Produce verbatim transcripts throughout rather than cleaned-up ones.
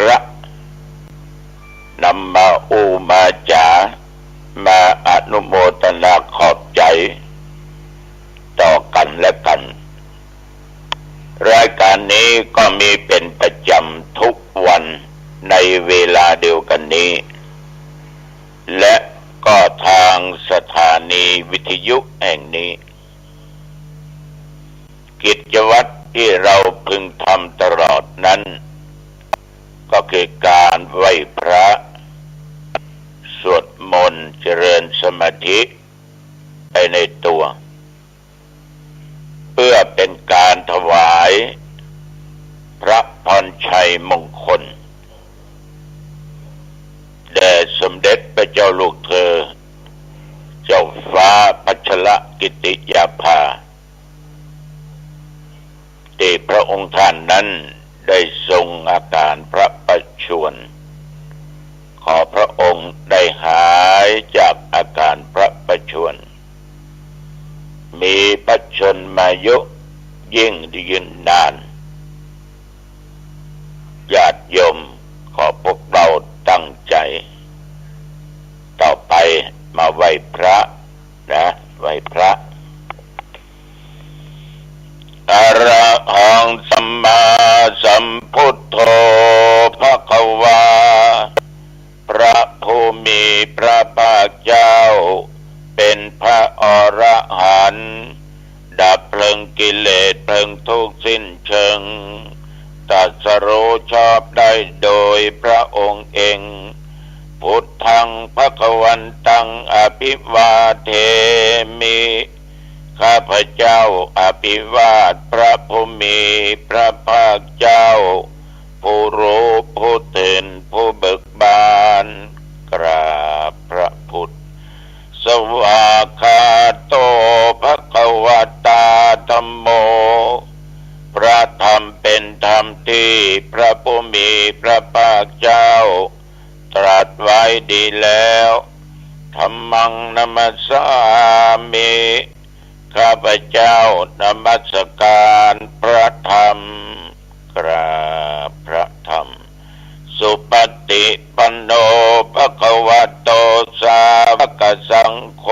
ระ นำมาอู้มาจ๋า มาอนุโมทนาขอบใจ๋ต่อกั๋นและกั๋น รายก๋านนี้ก็มีเป๋นประจ๋ำทุกวันในเวลาเดียวกั๋นนี้ และก็ตางสถานีวิทยุแห่งนี้ กิจวัตรตี้เฮาพึงทำตลอดนั้น ก็คือก๋านไหว้พระ สวดมนต์ เจริญสมาธิไปในตั๋ว เปื้อเป๋นก๋านถวายพระพรชัยมงคล แด่สมเด็จพระเจ้าลูกเธอ เจ้าฟ้าพัชรกิติยาภา ตี้พระองค์ต้านนั้นได้ทรงอาก๋านพระประชวร ขอพระองค์ได้หายจากอาก๋านพระประชวร มีพระชนมายุยิ่งยืนนาน ญาติโยมขอพวกเฮาตั้งใจ๋ ต่อไปมาไหว้พระนะ ไหว้พระ อะระหังสัมมาสัมพุทโธ ภะคะวา พระผู้มีพระภาคเจ้า เป๋นพระอรหันต์ ดับเพลิงกิเลสเพลิงทุกข์สิ้นเชิง ตรัสรู้ชอบได้โดยพระองค์เอง พุทธัง ภะคะวันตัง อะภิวาเทมิ ข้าพเจ้าอภิวาทพระผู้มีพระภาคเจ้า ผู้รู้ผู้ตื่นผู้เบิกบาน กราบพระพุทธ สวากขาโต ภะคะวะตา ธัมโม พระธรรมเป๋นธรรมตี้พระผู้มีพระภาคเจ้าตรัสไว้ดีแล้ว ธัมมัง นะมัสสามิ ข้าพเจ้านมัสก๋านพระธรรม กราบพระธรรม สุปฏิปันโน ภะคะวะโต สาวกสังโฆ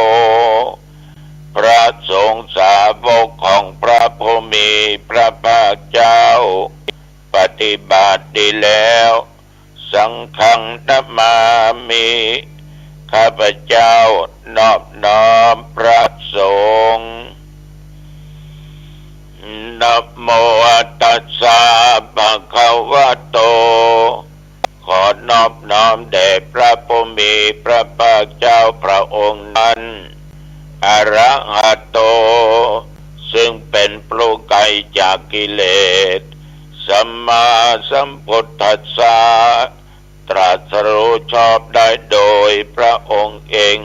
พระสงฆ์สาวกของพระผู้มีพระภาคเจ้า ปฏิบัติดีแล้ว สังฆัง นะมามิ ข้าพเจ้านอบน้อมพระสงฆ์ นะโมตัสสะ ภะคะวะโต ขอนอบน้อมแด่พระผู้มีพระภาคเจ้าพระองค์นั้น อะระหะโต ซึ่งเป๋นผู้ไกลจากกิเลส สัมมาสัมพุทธัสสะ ตรัสรู้ชอบได้โดยพระองค์เอง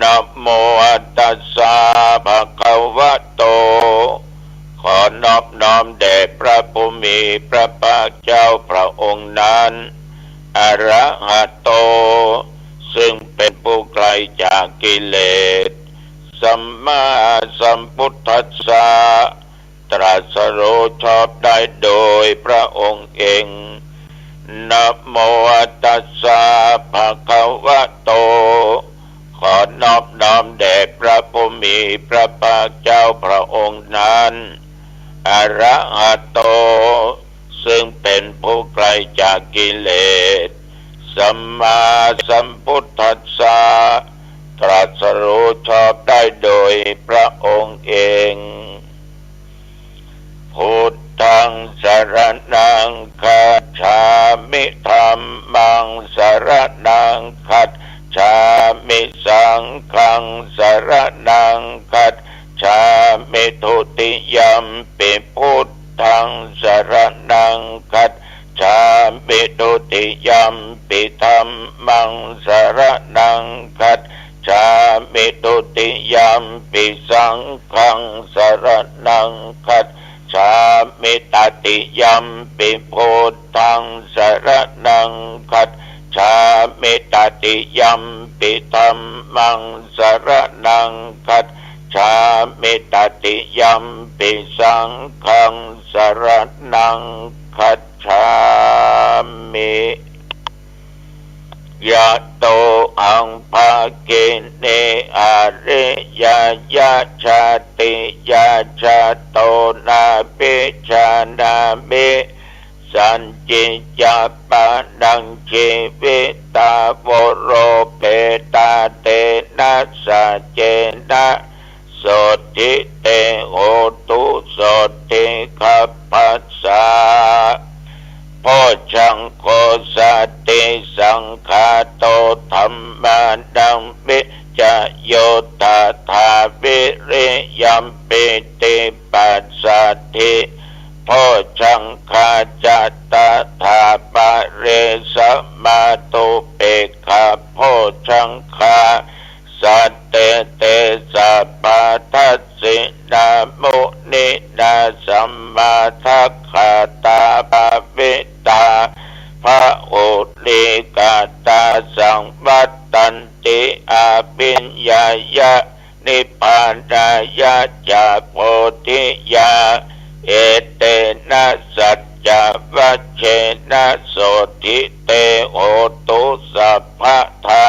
นะโมตัสสะ ภะคะวะโต ขอนอบน้อมแด่พระผู้มีพระภาคเจ้าพระองค์นั้น อะระหะโต ซึ่งเป๋นผู้ไกลจากกิเลส สัมมาสัมพุทธัสสะ ตรัสรู้ชอบได้โดยพระองค์เอง นะโมตัสสะ ภะคะวะโต ขอนอบน้อมแด่พระผู้มีพระภาคเจ้าพระองค์นั้น อะระหะโต ซึ่งเป๋นผู้ไกลจากกิเลส สัมมาสัมพุทธัสสะ ตรัสรู้ชอบได้โดยพระองค์เอง พุทธัง สรณัง คัจฉามิ ธัมมัง สรณัง คัจฉามิ สังฆัง สรณัง คัจฉามิ ทุติยัมปิ พุทธัง สรณัง คัจฉามิ ทุติยัมปิ ธัมมัง สรณัง คัจฉามิ ทุติยัมปิ สังฆัง สรณัง คัจฉามิ ตติยัมปิ พุทธัง สรณัง คัจฉามิ ตติยัมปิ ธัมมัง สรณัง คัจฉามิ ตติยัมปิ สังฆัง สรณัง คัจฉา เกเณ อริยายะ ชาติยา ชาโต นาภิชานามิ สัจจิจจะปะนัง จีวิตา วุโร เปตา เตนะ สัจเจนะ โสตถิ เต โหตุ โสตถิ ขัพพะสสะ โพชฌังโค สัตติสังขาโต ธัมมานัง วิจโย ตถา วิริยม ปีติ ปัสสัทธิ โพชฌังคา จะ ตถา ปะเร สะมา ตุเปกขา โพชฌังคา สัตเต เต สัพพะ ทัสสินา มุนินา สัมมาทักขาตา ภาวิตา พะหุลีกาตา สังวัตตันติ อภิญญายะ นิพพานายะ จะ โพธิยา เอเตนะ สัจจวัจเชนะ โสตถิ เต โหตุ สัพพะทา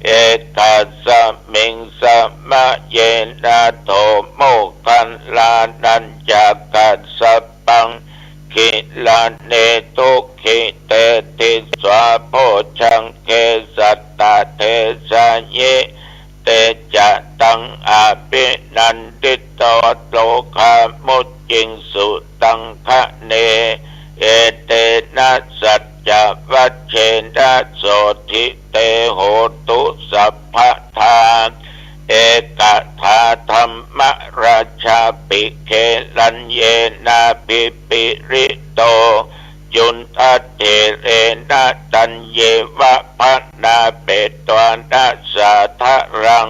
เอกัสสมิง สมะเยนะ โถ โมคคัลลานัญจะ กัสสปัง กิลาเน ทุกขิ เตติสสา โพชฌังเก สัตตะ เทสายิ เตจะตัง อภินันทิโต โลกามุจจิงสุตังคะเน เอเตนะ สัจจวัจเชนะ โสตถิ เต โหตุ สัพพะทา เอกถา ธัมมราชา ปิ เกลัญเยนา ภิ ปิริโต จุณฑะเถเรนะ ตัญเยวะ พะนา เปตวานะ สาธะรัง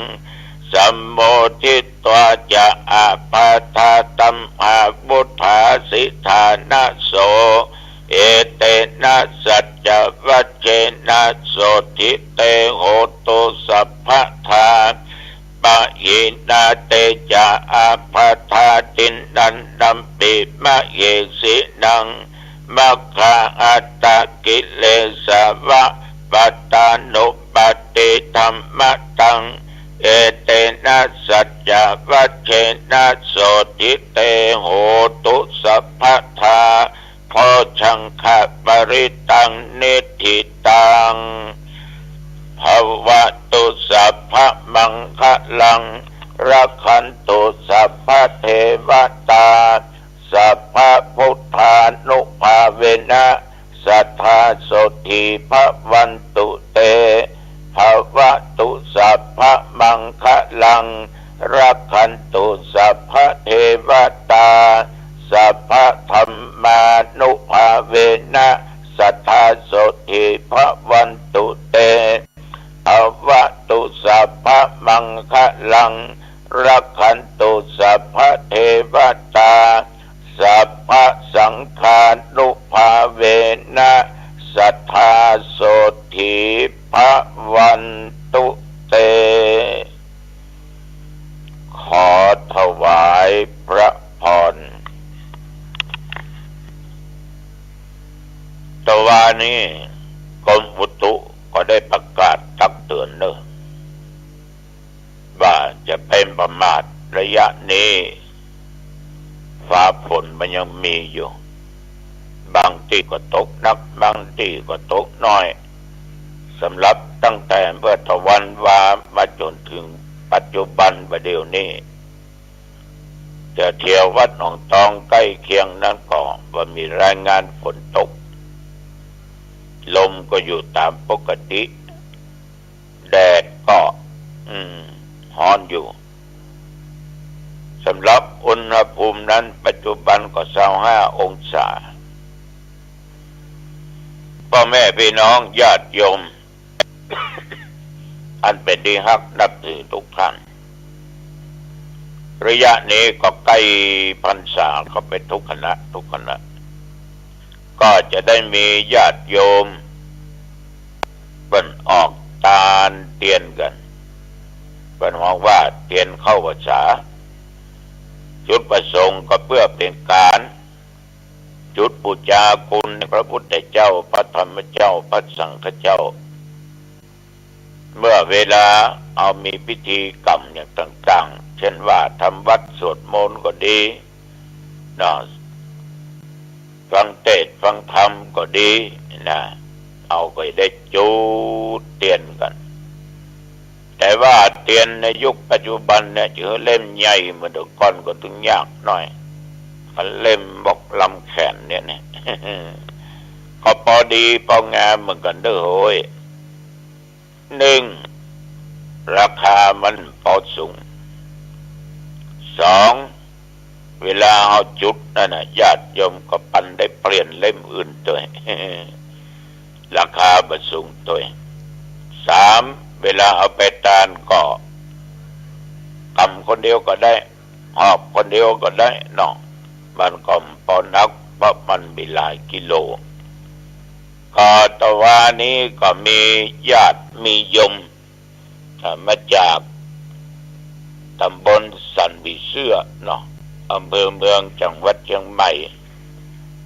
สัมโมทิตวา จะ อาปาทา ตัมหาวุฑา สิทธานะโส เอเตนะ สัจจวัจเชนะ โสตถิ เต โหตุ สัพพะทา ปะหินา เตจะ อาปาทา ติณฑันตัมปิ มะเหสีนัง มัคคา อัตตะกิเลสาวะ ปัตตานุปัตติธัมมะตัง เอเตนะ สัจจวัจเชนะ โสตถิ เต โหตุ สัพพะทา โพชฌังคะ ปริตตัง นิฏฐิตัง ภะวะตุ สัพพะมังคะลัง รักขันตุ สัพพะเทวะตา สัพพะพุทธานุภาเวนะ สัตถา โสตถี ภะวันตุ เต ภะวะตุ สัพพะมังคะลัง รักขันตุ สัพพะเทวะตา สัพพะธัมมานุภาเวนะ สัตถา โสตถี ภะวันตุ เต ภะวะตุ สัพพะมังคะลัง รักขันตุ สัพพะเทวะตา สัพพะสังฆานุภาเวนะ สัตถา โสตถี ภะวันตุ เต ขอถวายพระพร ตะวานี้กรมอุตุก็ได้ประกาศตักเตือนเนอะ ว่าจะไปประมาท ระยะนี้ฟ้าฝนมันยังมีอยู่ บางตี้ก็ตกหนัก บางตี้ก็ตกน้อย สำหรับตั้งแต่เมื่อตะวันวามาจ๋นเถิงปัจจุบันบ่าเดี่ยวนี้ แถวๆ วัดหนองตองใก้เคียงนั้นก็ว่ามีรายงานฝนตก ลมก็อยู่ต๋ามปกติ แดดก็ อืม ฮ้อนอยู่ สำหรับอุณหภูมินั้นปัจจุบันก็ซาวห้าองศา ป้อแม่ปี้น้องญาติโยม อันเป๋นตี้ฮักนับถือทุกท่าน ระยะนี้ก็ใก้พรรษาเข้าไปทุกขณะทุกขณะ ก็จะได้มีญาติโยมเปิ้นออกตานเตียนกั๋น เปิ้นฮ้องว่าเตียนเข้าพรรษา จุดประสงค์ก็เปื้อเป๋นก๋านจุดปู๋จาคุณพระพุทธเจ้า พระธรรมเจ้า พระสังฆเจ้า เมื่อเวลาเฮามีพิธีกรรมอย่างต่างๆ เช่นว่าทำวัตรสวดมนต์ก็ดีเนาะ ฟังเตสน์ฟังธรรมก็ดีนะ เฮาก็ได้จุดเตียนกั๋น แต่ว่าเตียนในยุคปัจจุบันเนี่ย จะหื้อเล่มใหญ่เหมือนแต่ก่อนก็ตึงยากหน่อย คันเล่มบอกลำแขนเนี่ยนะ ก็ปอดีปองามเหมือนกั๋นเด้อโหย นึ่ง ราคามันปอสูง สอง เวลาเฮาจุดนั่นน่ะ ญาติโยมก็ปันได้เปลี่ยนเล่มอื่นตวย ราคาบ่สูงตวย สาม เวลาเอาไปตานก็กำคนเดียวก็ได้ หอบคนเดียวก็ได้เนาะ มันก็ปอหนัก เพราะมันมีหลายกิโล ก็ตะวานี้ก็มีญาติมีโยม อ่า มาจากต๋ำบลสันผีเสื้อเนาะ อำเภอเมือง จังหวัดเชียงใหม่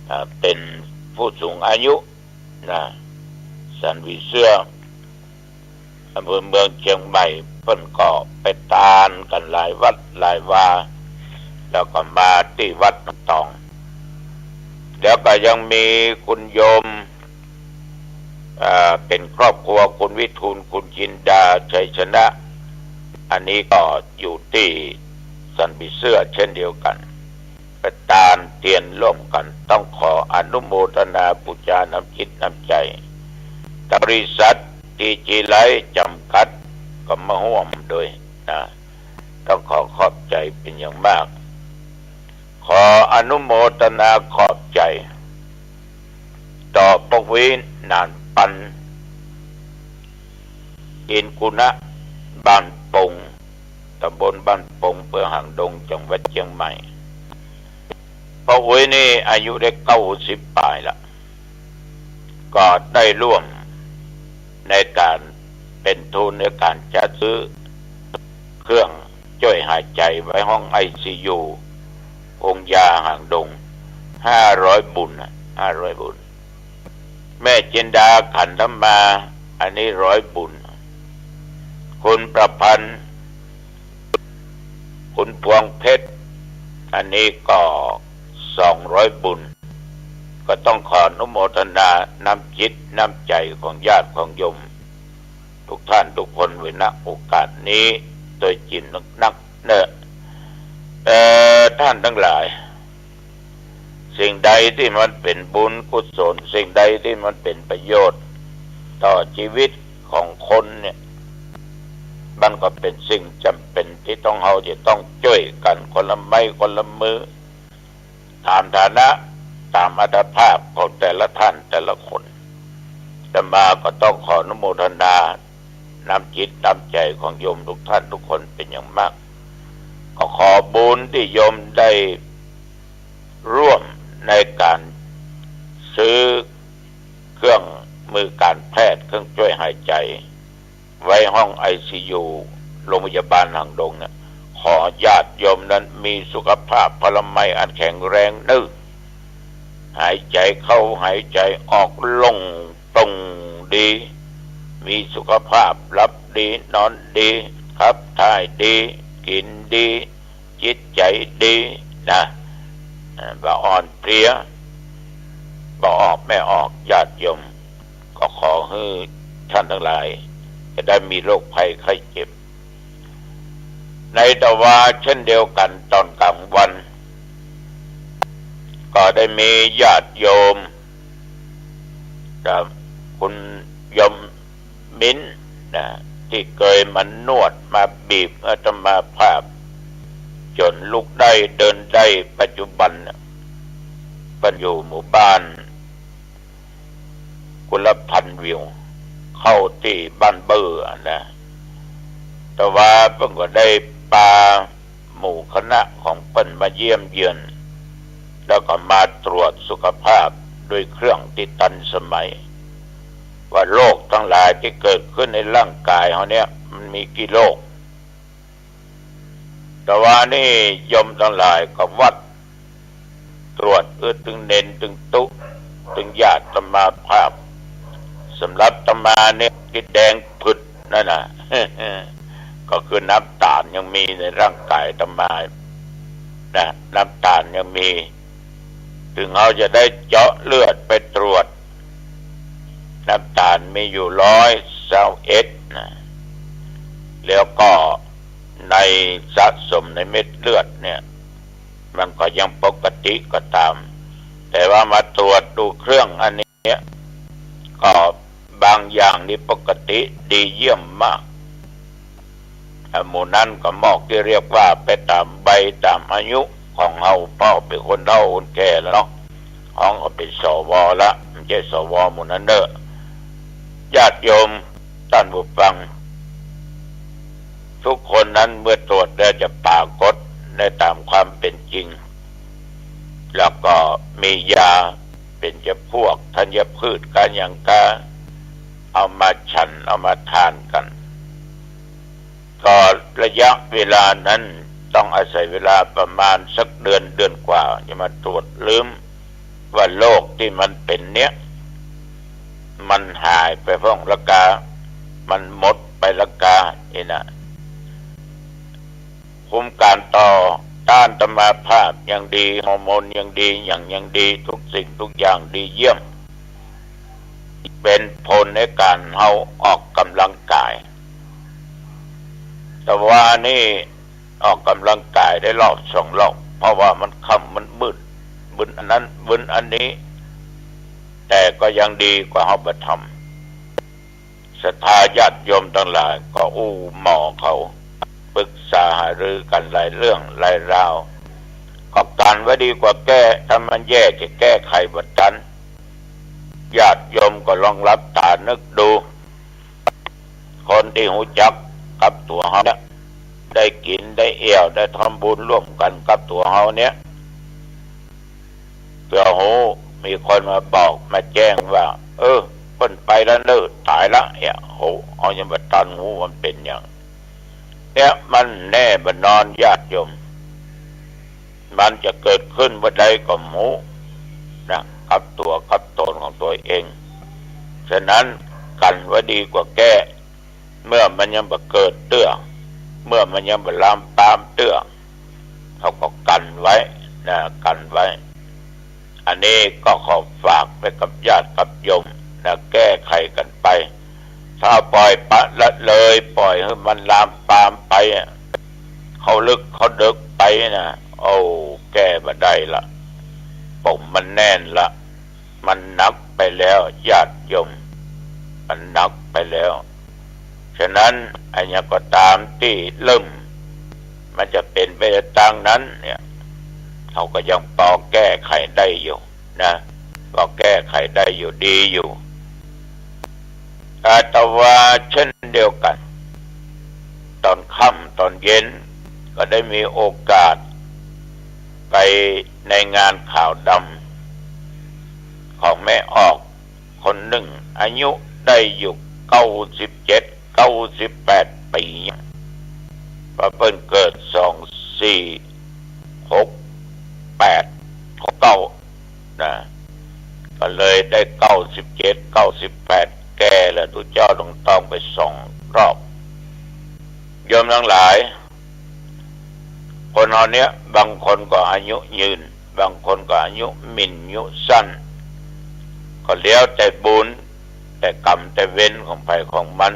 อ่า เป๋นผู้สูงอายุนะ สันผีเสื้อ อำเภอเมืองเชียงใหม่ เปิ้นก็ไปตานกั๋นหลายวัดหลายวา แล้วก็มาตี้วัดน้ำตอง แล้วก็ยังมีคุณโยม เอ่อ เป๋นครอบครัวคุณวิทูล คุณจินดา ชัยชนะ อันนี้ก็อยู่ตี้สันผีเสื้อเช่นเดียวกั๋น ไปตานเตียนร่วมกั๋น ต้องขออนุโมทนาปู๋จาน้ำจิตน้ำใจ๋ บริษัท ทีจีไลฟ์ จ๋ำกัด ก็มาฮ่วมโดยนะ ต้องขอขอบใจ๋เป๋นอย่างมาก ขออนุโมทนาขอบใจ๋ ต่อป้ออุ๊ยหนานปัน อินกุณะ บ้านปง ต๋ำบลบ้านปง อำเภอหางดง จังหวัดเชียงใหม่ ป้ออุ๊ยนี่อายุได้เก้าสิบป๋ายละ ก็ได้ร่วมในก๋านเป๋นทุนในก๋านจัดซื้อเครื่องจ้วยหายใจ๋ไว้ห้องไอซียู โฮงยาหางดง ห้าร้อยบุญน่ะ ห้าร้อยบุญ แม่จินดาขันธมา อันนี้ร้อยบุญ คุณประพันธ์ คุณพวงเพชร อันนี้ก็สองร้อยบุญ ก็ต้องขออนุโมทนาน้ำจิตน้ำใจ๋ของญาติของโยมทุกท่านทุกคนไว้ ณ โอกาสนี้ โดยจิตนักๆ เนาะ เอ่อ ท่านทั้งหลาย สิ่งใดตี้มันเป๋นบุญกุศล สิ่งใดตี้มันเป๋นประโยชน์ต่อจีวิตของคนเนี่ย มันก็เป๋นสิ่งจ๋ำเป๋นตี้ต้อง เฮาจะต้องจ้วยกั๋นคนละไม้คนละมือ ต๋ามฐานะ ต๋ามอัตภาพของแต่ละท่านแต่ละคน อาตมาก็ต้องขออนุโมทนาน้ำจิตน้ำใจ๋ของโยมทุกท่านทุกคนเป๋นอย่างมาก ก็ขอบุญตี้โยมได้ร่วมในก๋านซื้อเครื่องมือก๋านแพทย์ เครื่องจ้วยหายใจ๋ ไว้ห้องไอซียู โรงพยาบาลหางดงเนี่ย ขอญาติโยมนั้นมีสุขภาพพลามัยอันแข็งแรงเน้อ หายใจ๋เข้าหายใจ๋ออกโล่งโปร่งดี มีสุขภาพหลับดีนอนดี ขับถ่ายดี กิ๋นดี จิตใจ๋ดีนะ อ่า บ่อ่อนเพลีย บ่ออบแม่ออก ญาติโยม ก็ขอหื้อท่านทั้งหลาย จะได้มีโรคภัยไข้เจ็บ ในตะวาเช่นเดียวกั๋น ต๋อนก๋างวัน ก็ได้มีญาติโยม กับคุณโยม มิ้นนะ ตี้เกยมานวดมาบีบอาตมาภาพจ๋นลุกได้เดินได้ ปัจจุบันน่ะ เปิ้นอยู่หมู่บ้านกุลพันธ์วิว เข้าตี้บ้านเบ้อนะ แต่ว่าเปิ้นก็ได้ปา หมู่คณะของเปิ้นมาเยี่ยมเยือน แล้วก็มาตรวจสุขภาพด้วยเครื่องตี้ตันสมัย ว่าโรคตังหลายตี้เกิดขึ้นในร่างก๋ายเฮาเนี่ย มันมีกี่โรค ตะวานี้โยมตังหลายก็วัด ตรวจ เออ ตึงเณร ตึงตุ๊ ตึงญาติอาตมาภาพ สำหรับอาตมาเนี่ย ตี้แดงผึด นั่นน่ะ ก็คือน้ำตาลยังมีในร่างกายอาตมานะ น้ำตาลยังมี ถึงเฮาจะได้เจาะเลือดไปตรวจ น้ำตาลมีอยู่ร้อยซาวเอ็ดนะ แล้วก็ในสะสมในเม็ดเลือดเนี่ย มันก็ยังปกติก็ตาม แต่ว่ามาตรวจดูเครื่องอันนี้ ก็บางอย่างนี่ปกติดีเยี่ยมมาก อ่ะ หมู่นั้นก็มอกตี้เรียกว่าไปต๋ามวัยต๋ามอายุของเฮา เพราะเฮาเป๋นคนเฒ่าคนแก่แล้วเนาะ ของก็เป๋น สว ละ บ่ใจ้ สว หมู่นั้นเน่อ ญาติโยมต้านผู้ฟัง ทุกคนนั้นเมื่อตรวจแล้วจะปรากฏในต๋ามความเป๋นจริง แล้วก็มียาเป๋นจำพวกธัญพืชกาหยังกา เอามาฉันเอามาทานกั๋น ก็ระยะเวลานั้นต้องอาศัยเวลาประมาณสักเดือน เดือนกว่า จะมาตรวจลืมว่าโรคตี้มันเป๋นเนี่ย มันหายไปพ่องละกา มันหมดไปละกา นี่นะ ภูมิการต่อต้านอาตมาภาพยังดี ฮอร์โมนยังดี หยังยังดี ทุกสิ่งทุกอย่างดีเยี่ยม เป๋นผลในก๋านเฮาออกก๋ำลังก๋าย แต่ว่านี่ออกก๋ำลังก๋ายได้รอบสองรอบ เพราะว่ามันค่ำมันมืด บึนอันนั้นบึนอันนี้ แต่ก็ยังดีกว่าเฮาบ่ทำ ศรัทธาญาติโยมตังหลายก็อู้หมอเขา ปรึกษาหารือกั๋นหลายเรื่องหลายราว ก็กั๋นไว้ดีกว่าแก้ ถ้ามันแย่จะแก้ไขบ่ตัน ญาติโยมก็ลองหลับต๋านึกดู คนตี้ฮู้จักกับตั๋วเฮาเนี่ย ได้กิ๋นได้เอี่ยวได้ทำบุญร่วมกั๋นกับตั๋วเฮาเนี่ย เปื้อฮู้ มีคนมาบอกมาแจ้งว่า เออ เปิ้นไปแล้วเน่อ ต๋ายละ เนี่ย โห เฮายังบ่ตันฮู้มันเป๋นหยัง เนี่ย มันแน่บ่นอนญาติโยม มันจะเกิดขึ้นเมื่อใดก็บ่ฮู้นะ กับตั๋วกับต๋นของตั๋วเอง ฉะนั้นกั๋นไว้ดีกว่าแก้ เมื่อมันยังบ่เกิดเตื้อ เมื่อมันยังบ่ลามปามเตื้อ เฮาก็กั๋นไว้นะ กั๋นไว้ อันนี้ก็ขอฝากไว้กับญาติกับโยมนะ แก้ไขกั๋นไป ถ้าปล่อยปละละเลย ปล่อยหื้อมันลามปามไปอะ เข้าลึกเข้าเดิ็กไปนะ โอ้ แก้บ่ได้ละ ปมมันแน่นละ มันหนักไปแล้วญาติโยม มันหนักไปแล้ว ฉะนั้นอะหยังก็ต๋ามตี้เริ่ม มันจะเป๋นไปตางนั้นเนี่ย เฮาก็ยังปอแก้ไขได้อยู่นะ ปอแก้ไขได้อยู่ ดีอยู่ อาตมาเช่นเดียวกั๋น ต๋อนค่ำต๋อนเย็นก็ได้มีโอกาสไปในงานขาวดำของแม่ออกคนนึ่ง อายุได้อยู่เก้าสิบเจ็ด เก้าสิบแปดปี๋ เพราะเปิ้นเกิดสองสี่หกแปด หกเก้า นะ ก็เลยได้เก้าสิบเจ็ด เก้าสิบแปด แก่แล้ว ตุ๊เจ้าต้อง ต้องไปส่องรอบ โยมตังหลาย คนเฮาเนี่ย บางคนก็อายุยืน บางคนก็อายุหมิ่น อายุสั้น ก็แล้วแต่บุญ แต่กรรม แต่เวรของใผของมัน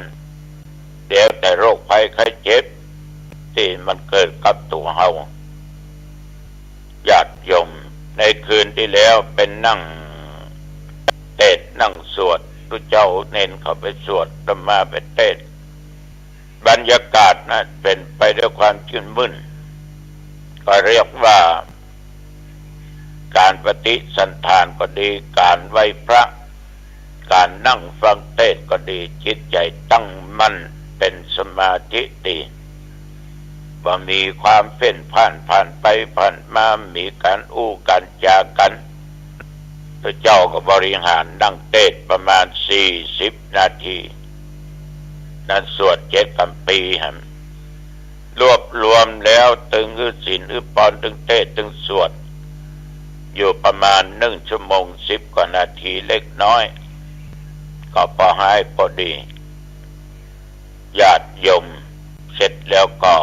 แล้วแต่โรคภัยไข้เจ็บตี้มันเกิดกับตั๋วเฮา ญาติโยม ในคืนตี้แล้วไปนั่งเตสน์นั่งสวด ตุ๊เจ้าเณรเข้าไปสวด อาตมาไปเตสน์ บรรยากาศนะเป๋นไปด้วยความจื้นมื่น ก็เรียกว่าก๋านปฏิสันถานก็ดี ก๋านไหว้พระ ก๋านนั่งฟังเตสน์ก็ดี จิตใจ๋ตั้งมั่นเป๋นสมาธิดี บ่มีความเพ่นพ่านผ่านไปผ่านมา มีก๋านอู้ก๋านจ๋ากั๋น พระเจ้าก็บริหารนั่งเตสน์ประมาณสี่สิบนาที นั้นสวดเจ็ดกัมภีร์หั้น รวบรวมแล้วตึงหื้อศีลหื้อปอน ตึงเตสน์ตึงสวด อยู่ประมาณหนึ่งชั่วโมงสิบกว่านาทีเล็กน้อย ก็ปอหายปอดี ญาติโยม เสร็จแล้วก็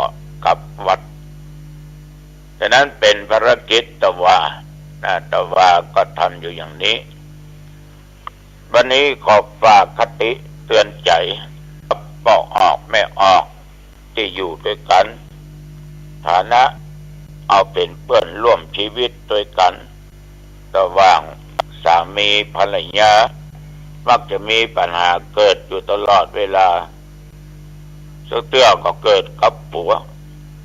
กลับวัด ฉะนั้นเป๋นภารกิจตะวา นะ ตะวาก็ทำอยู่อย่างนี้ วันนี้ขอฝากคติเตือนใจ๋ ป้อออกแม่ออกตี้อยู่ตวยกั๋น ฐานะเอาเป๋นเปื้อนร่วมชีวิตตวยกั๋น ระหว่างสามีภรรยา มักจะมีปัญหาเกิดอยู่ตลอดเวลา สักเตื้อก็เกิดกับผัว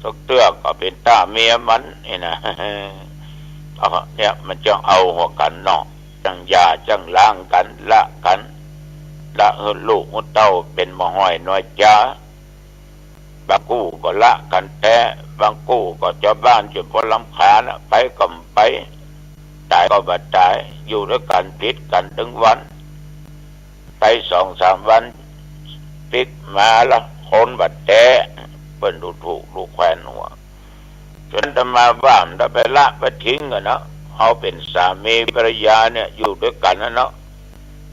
สักเตื้อก็เป๋นต้าเมียมันนี่นะ เอา เนี่ยมันจะเอาหัวกั๋นเนาะ จั้งหย่าจั้งร้างกั๋น ละกั๋น ละหื้อลูกหื้อเต้าเป๋นบ่าฮ้อยน้อยจ๊า บางกู้ก็ละกั๋นแต๊ บางกู้ก็จาวบ้านจ๋นปอรำคาญอะ ไปก็บ่ไป ต๋ายก็บ่ต๋าย อยู่ตวยกั๋นผิดกั๋นตึงวัน ไปสองสามวัน ปิ๊กมาละ คนบ่แต๊ เปิ้นดูถูกดูแควนหัว ฉะนั้นอาตมาว่า ถ้าไปละไปทิ้งกั๋นนะ เอาเป๋นสามีภรรยาเนี่ยอยู่ตวยกั๋นนะเนาะ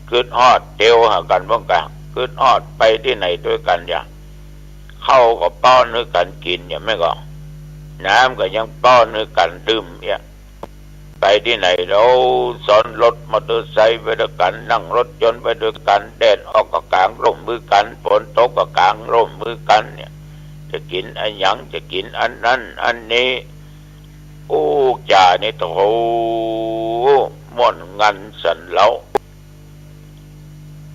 กึ๊ดฮอดเตียวหากั๋นบ้างกะ กึ๊ดฮอดไปตี้ไหนตวยกั๋นอย่า ข้าวก็ป้อนหื้อกั๋นกิ๋นอย่า แม่นก่อ น้ำก็ยังป้อนหื้อกั๋นดื่มเนี่ย ไปตี้ไหน เฮาซ้อนรถมอเตอร์ไซค์ไปตวยกั๋น นั่งรถยนต์ไปตวยกั๋น แดดออกก็ก๋างร่มหื้อกั๋น ฝนตกก็ก๋างร่มหื้อกั๋นเนี่ย จะกิ๋นอะหยัง จะกิ๋นอันนั้นอันนี้ อู้จ๋านี่โถ ม่วนงันสันเลา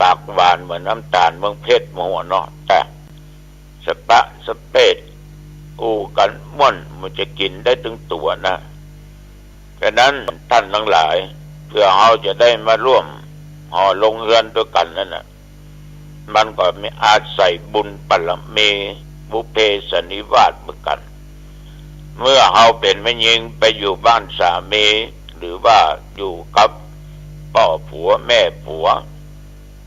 ปากหวานเหมือนน้ำต๋าลเมืองเพชรหมู่เนาะ แต่สะปะสะเปด อู้กั๋นม่วน มันจะกิ๋นได้ตึงตั๋วนะ ฉะนั้นต้านตังหลาย เปื้อเฮาจะได้มาร่วมห่อลงเฮือนตวยกั๋นนั้นน่ะ มันก็มีอาศัยบุญบารมี บุพเพสันนิวาสเหมือนกั๋น เมื่อเฮาเป๋นแม่ญิงไปอยู่บ้านสามี หรือว่าอยู่กับป้อผัวแม่ผัว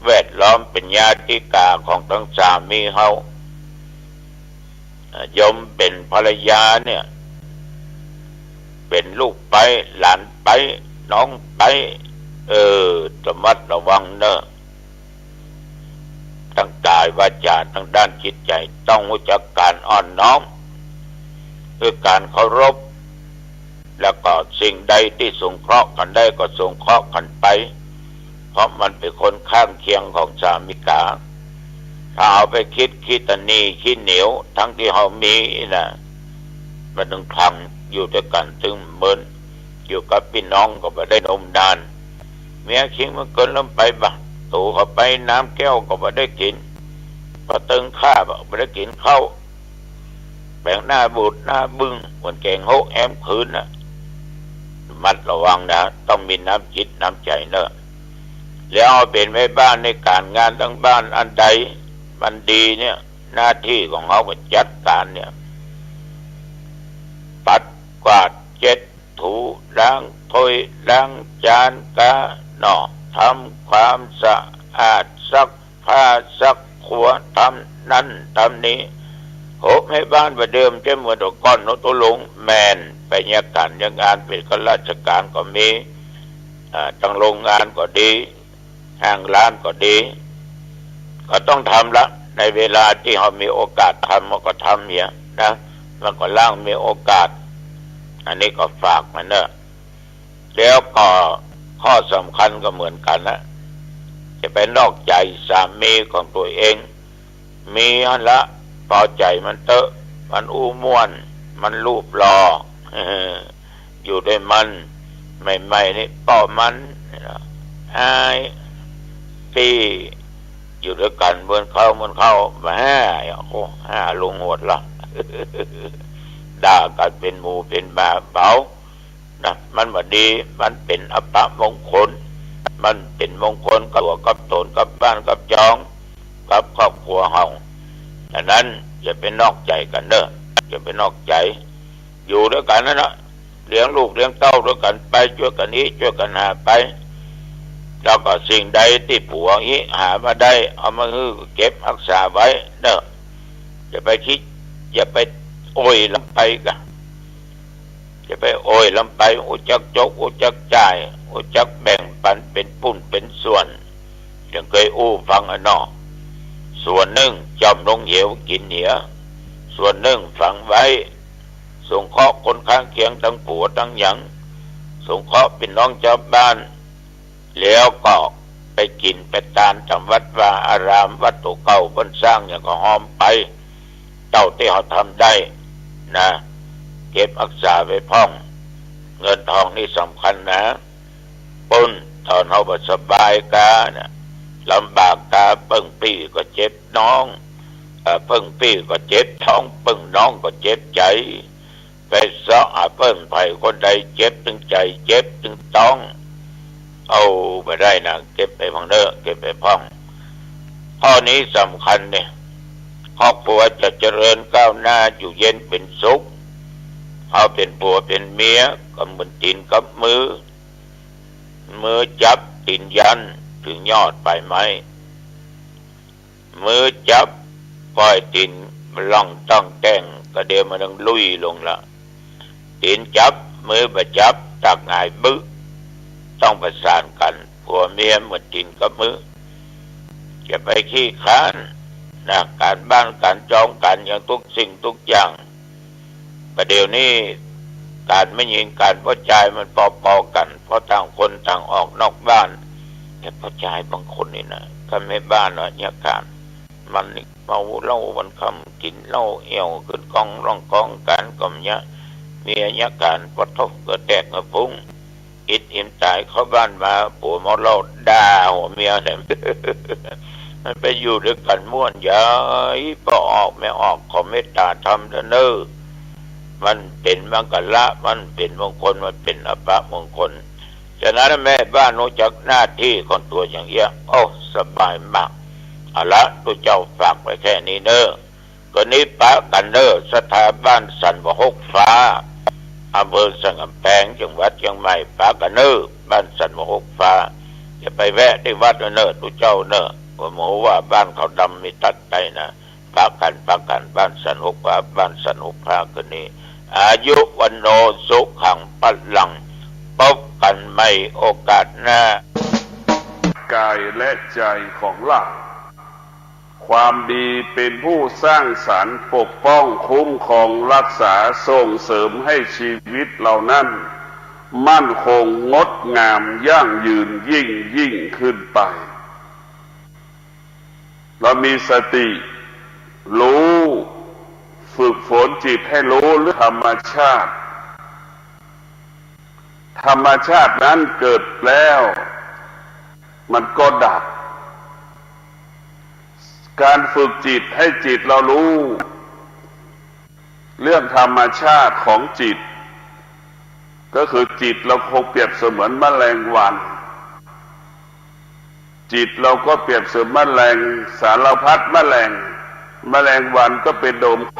แวดล้อมเป๋นญาติก๋าของตังสามีเฮา อ่า โยมเป๋นภรรยาเนี่ย เป๋นลูกใป๊ หลานใป๊ น้องใป๊ เออ ระมัดระวังเน่อ ตังก๋ายวาจ๋า ตังด้านจิตใจ๋ ต้องฮู้จักก๋านอ่อนน้อม คือก๋านเคารพ แล้วก็สิ่งใดตี้สงเคราะห์กั๋นได้ก็สงเคราะห์กั๋นไป เพราะมันเป๋นคนข้างเคียงของสามีก๋า ถ้าเอาไปกึ๊ดขี้ตะหนี่ขี้เหนียว ตึงตี้เฮามีนะ มันตึงคลัง อยู่ตวยกั๋นตึงเมิน อยู่กับปี้น้องก็บ่ได้นมนาน เมียคิงมันเกินล้ำไปบ่ะ โตเข้าไปน้ำแก้วก็บ่ได้กิ๋น ปะตึงข้าบ่ะ บ่ได้กิ๋นข้าว แป๋งหน้าบูดหน้าบึ้ง เหมือนแก๋งโฮะแฮมคืนน่ะ ระมัดระวังนะ ต้องมีน้ำจิตน้ำใจ๋เน่อ แล้วเป๋นแม่บ้านในก๋านงานตังบ้านอันใดมันดีเนี่ย หน้าตี้ของเฮาก็จัดก๋านเนี่ย ปัดกวาดเช็ดถู ล้างถ้วยล้างจานกาเนาะ ทำความสะอาด ซักผ้าซักครัว ทำนั้นทำนี้ โห แม่บ้านบ่าเดิมจะเหมือนแต่ก่อนเนาะ ตกลงแม่น ไปเยียะก๋านเยียะงาน เป๋นข้าราชก๋านก็มี อ่า ตังโรงงานก็ดี ห้างร้านก็ดี ก็ต้องทำละ ในเวลาตี้เฮามีโอกาสทำ มันก็ทำเหียนะ มันก็ล้างมีโอกาส อันนี้ก็ฝากมาเน่อ แล้วก็ข้อสำคัญก็เหมือนกั๋นนะ จะไปนอกใจ๋สามีของตั๋วเอง มีหั้นละ ปอใจ๋มันเต๊อะ มันอู้ม่วน มันรูปหล่อ อยู่ตวยมัน ใหม่ๆ นี่ป้อมัน อ้าย ปี้ อยู่ตวยกั๋นเมินเข้าเมินเข้า แหม โอ้ ห้าลุงโหดละ ด่ากั๋นเป๋นหมูเป๋นหมาเป๋า นะ มันบ่ดี มันเป๋นอัปมงคล มันเป๋นมงคลกับตั๋วกับต๋น กับบ้านกับจอง กับครอบครัวเฮา ฉะนั้นอย่าไปนอกใจ๋กั๋นเน่อ อย่าไปนอกใจ๋ อยู่ตวยกั๋นนั่นนะ เลี้ยงลูกเลี้ยงเต้าตวยกั๋นไป จ้วยกั๋นอี้จ้วยกั๋นหาไป แล้วก็สิ่งใดตี้ผัวอี้หามาได้ เอามาหื้อเก็บฮักษาไว้เน่อ อย่าไปขี้ อย่าไปโอยล้ำไปกะ จะไปโอยล้ำไป ฮู้จักจก ฮู้จักจ่าย ฮู้จักแบ่งปันเป๋นปุ้นเป๋นส่วน อย่างเกยอู้ฟังอะเนาะ ส่วนนึ่งจ้อมลงเหวกิ๋นเหีย ส่วนนึ่งฝังไว้ สงเคราะห์คนข้างเคียงตังผัวตังหยัง สงเคราะห์ปี้น้องจาวบ้าน แล้วก็ไปกิ๋นไปตานต๋ามวัดวาอาราม วัตถุเก่าเปิ้นสร้างหยังก็ฮอมไป เต้าตี้เฮาทำได้นะ เก็บฮักษาไว้พ่อง เงินทองนี่สำคัญนะ ปุ้น ต๋อนเฮาบ่สบายกานะ ลำบากกา เปิ้งปี้ก็เจ็บต๊อง เอ่อ เปิ้งปี้ก็เจ็บต๊อง เปิ้งน้องก็เจ็บใจ๋ ไปเซาะหาเปิ้นใผคนใดเจ็บตึงใจ๋ เจ็บตึงต๊อง เอาบ่ได้นะ เก็บไปพ่องเน่อ เก็บไปพ่อง ข้อนี้สำคัญเนี่ย ครอบครัวจะเจริญก้าวหน้า อยู่เย็นเป๋นสุข เฮาเป๋นผัวเป๋นเมีย ก็เหมือนตี๋นกับมือ มือจับตี๋นยัน เถิงยอดปลายไม้ มือจับ ป้อยตี๋นล่องต้องแต้ง ก็เดี๋ยวมันต้องลุยลงละ ตี๋นจับ มือบ่จับ ตากหงายบึ๊ะ ต้องประสานกั๋น ผัวเมียเหมือนตี๋นกับมือ จะไปขี้ค้านนะ ก๋านบ้านก๋านจองก๋านหยังทุกสิ่งทุกอย่าง ประเดี๋ยวนี้ก๋านแม่ญิงก๋านป้อจายมันปอๆ กั๋น เพราะต่างคนต่างออกนอกบ้าน แต่ป้อจายบางคนนี่นะ คันแม่บ้านว่าเยียะก๋าน มันนี่เมาเหล้าวันค่ำ กิ๋นเหล้าเอี่ยวขึ้นก้องร้องก้อง ก๋านก็บ่เยียะ เมียเยียะก๋าน ปะโถ เหื่อแตกเหื่อพุ้ง อิดอิ๋มต๋าย เข้าบ้านมา ผัวเมาเหล้าด่าหัวเมียแถม มันไปอยู่ตวยกั๋นม่วนใหญ่ ป้อออกแม่ออก ขอเมตต๋าธรรมเต๊อะเน่อ มันเป๋นมังคละ มันเป๋นมงคล มันเป๋นอัปมงคล ฉะนั้นแม่บ้านฮู้จักหน้าตี้ของตั๋วอย่างเอี้ย โอ้ สบายมาก เอาละ ตุ๊เจ้าฝากไว้แค่นี้เน่อ ก็นี้ปะกั๋นเน่อ ศรัทธาบ้านสันหัวหกฟ้า อำเภอสันก๋ำแพง จังหวัดเจียงใหม่ ปะกั๋นเน่อ บ้านสันหัวหกฟ้า จะไปแวะตี้วัดเน่อ ตุ๊เจ้าเน่อ ว่าหมู่ว่าบ้านเขาดำมีตัดใต้นะ ปะกั๋น ปะกั๋น บ้านสันหกฟ้า บ้านสันหกฟ้า คืนนี้ อายุ วัณโณ สุขัง พลัง ปบกั๋นใหม่โอกาสหน้า กายและใจ๋ของเฮา ความดีเป๋นผู้สร้างสรรค์ ปกป้อง คุ้มครอง ฮักษา ส่งเสริมให้ชีวิตเฮานั้น มั่นคง งดงาม ยั่งยืน ยิ่งยิ่งขึ้นไป เฮามีสติ ฮู้ ฝึกฝนจิตให้ฮู้เรื่องธรรมชาติ ธรรมชาตินั้นเกิดแล้ว มันก็ดับ ก๋านฝึกจิตให้จิตเฮาฮู้เรื่องธรรมชาติของจิต ก็คือจิตเฮาคงเปรียบเสมือนแมลงวัน จิตเฮาก็เปรียบเสมือนแมลงสารพัดแมลง แมลงวันก็เป๋นโดมข